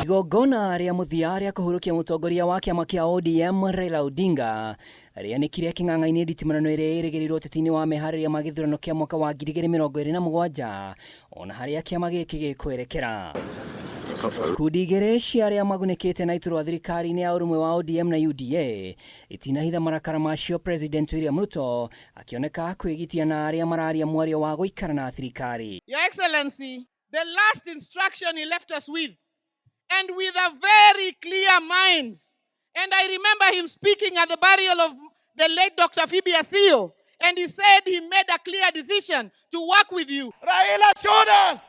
Igongona rĩa mũthia rĩa kũhurũkia mũtongoria wa kĩama kĩa ODM Raila Odinga rĩanĩkire kĩng'ang'a-inĩ nditimũrano ĩrĩa ĩrĩgĩrĩirwo ũteti-inĩ wa meharĩria ma gĩthurano kĩa mwaka wa 2027, ona harĩa kĩama gĩkĩ gĩkwerekera. Ikundi igĩrĩ cia arĩa magunĩkĩte na iturwa thirikari-inĩ ya ũrũmwe wa ODM na UDA itinahitha marakara macio, President William Ruto akĩoneka kwĩgitia na arĩa mararia mwario wa gũikara na thirikari. Your Excellency, the last instruction he left us with, and with a very clear mind, and I remember him speaking at the burial of the late Dr. Phoebe Asiyo, and he said he made a clear decision to work with you. Raila showed us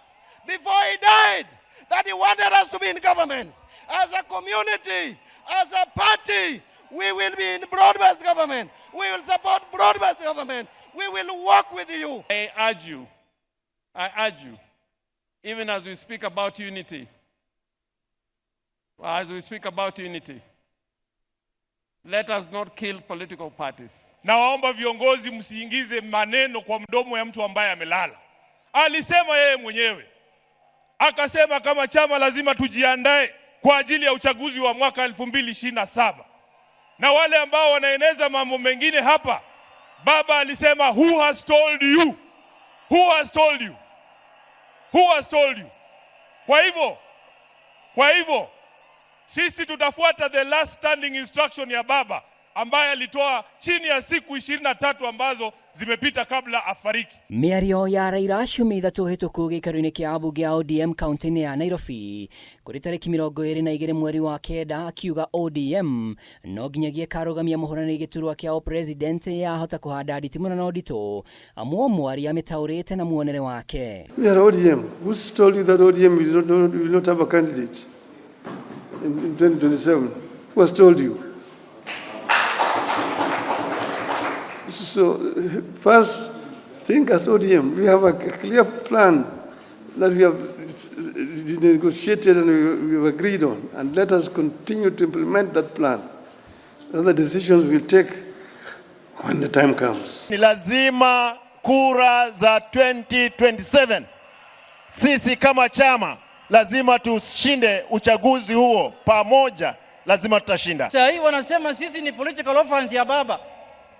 before he died that he wanted us to be in government. As a community, as a party, we will be in broad-based government. We will support broad-based government. We will work with you. I urge you, even as we speak about unity, as we speak about unity, let us not kill political parties. Nawaomba viongozi msiingize maneno kwa mdomo ya mtu ambaye amelala. Alisema yeye mwenyewe, akasema kama chama lazima tujiandae kwa ajili ya uchaguzi wa mwaka 2027 na wale ambao wanaeneza mambo mengine hapa, baba alisema, "Who has told you? Who has told you? Who has told you?" Kwa hivyo sisi tutafuata the last standing instruction ya baba ambaye alitoa chini ya siku 23 ambazo zimepita kabla afariki. Mĩario ya Raila ciumia 3 hĩtũku gĩikaro-inĩ kĩa ambunge a ODM kaunti-inĩ ya Nairobi kũrĩ tarĩki 22 mweri wa kenda, akiuga ODM no nginyagia ĩkarũgamia mũhũranĩri gĩturwa kĩa president yahota kũhanda nditimũrano nditũ, amwe mwaria amĩtaũrĩte na muonere wake. We are ODM. Who's told you that ODM will not have a candidate in 2027? Who has told you? So, first, think as ODM. We have a clear plan that we have negotiated and we have agreed on, and let us continue to implement that plan. Other decisions we'll take when the time comes. Ni lazima kura za 2027 sisi kama chama lazima tushinde uchaguzi huo pamoja, lazima tutashinda. Saa hii wanasema sisi ni political orphans ya baba.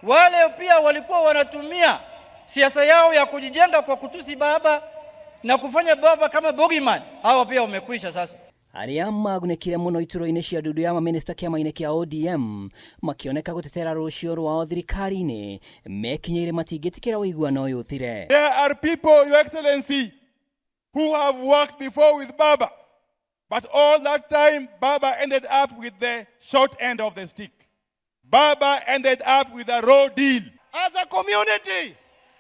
Wale pia walikuwa wanatumia siasa yao ya kujijenga kwa kutusi baba na kufanya baba kama bogeyman, hawa pia wamekwisha sasa. Arĩa magunĩkire mũno iturwa-inĩ cia ndundu ya mamĩnĩsta kĩama-inĩ kĩa ODM makĩoneka gũtetera rũciũ rwao thirikari-inĩ mekinyĩire matingĩtĩkĩra ũiguano ũyũ ũthire. There are people, Your Excellency, who have worked before with Baba, but all that time Baba ended up with the short end of the stick. Baba ended up with a raw deal. As a community,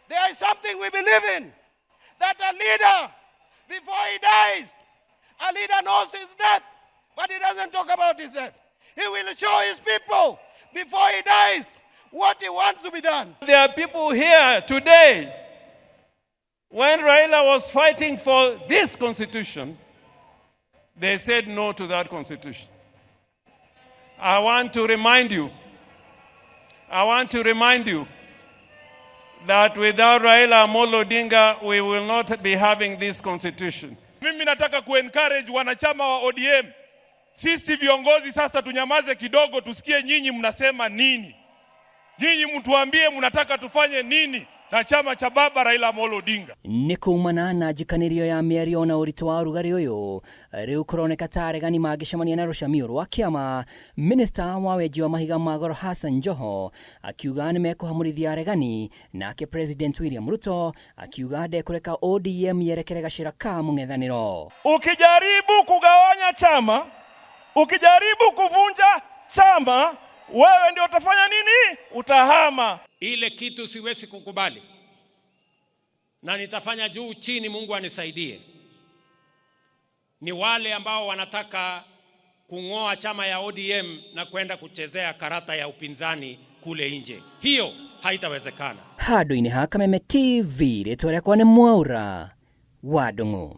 there is something we believe in, that a leader, before he dies, a leader knows his death, but he doesn't talk about his death. He will show his people before he dies what he wants to be done. There are people here today, when Raila was fighting for this constitution, they said no to that constitution. I want to remind you, I want to remind you that without Raila Amolo Odinga, we will not be having this constitution. Mimi nataka kuencourage wanachama wa ODM, sisi viongozi sasa tunyamaze kidogo, tusikie nyinyi mnasema nini. Nyinyi mtuambie mnataka tufanye nini na chama cha baba Raila Amolo Odinga. Nĩ kumana na njikanĩrio ya mĩario na ũritũ wa ũrugarĩ ũyũ, rĩu kũroneka ta aregani mangĩcemania na rũcamio rwa kĩama. Minista wa wenji wa mahiga ma goro Hassan Joho akiuga nĩ mekũhamũrithia aregani, nake President William Ruto akiuga ndekũreka ODM yerekere gacĩra ka mũng'ethanĩro. Ukijaribu kugawanya chama, ukijaribu kuvunja chama, wewe ndio utafanya nini? Utahama. Ile kitu siwezi kukubali na nitafanya juu chini, Mungu anisaidie, ni wale ambao wanataka kung'oa chama ya ODM na kwenda kuchezea karata ya upinzani kule nje. Hiyo haitawezekana. Handũ-inĩ ha Kameme TV, rĩtwa rĩakwa nĩ Mwaura wa Ndung'u.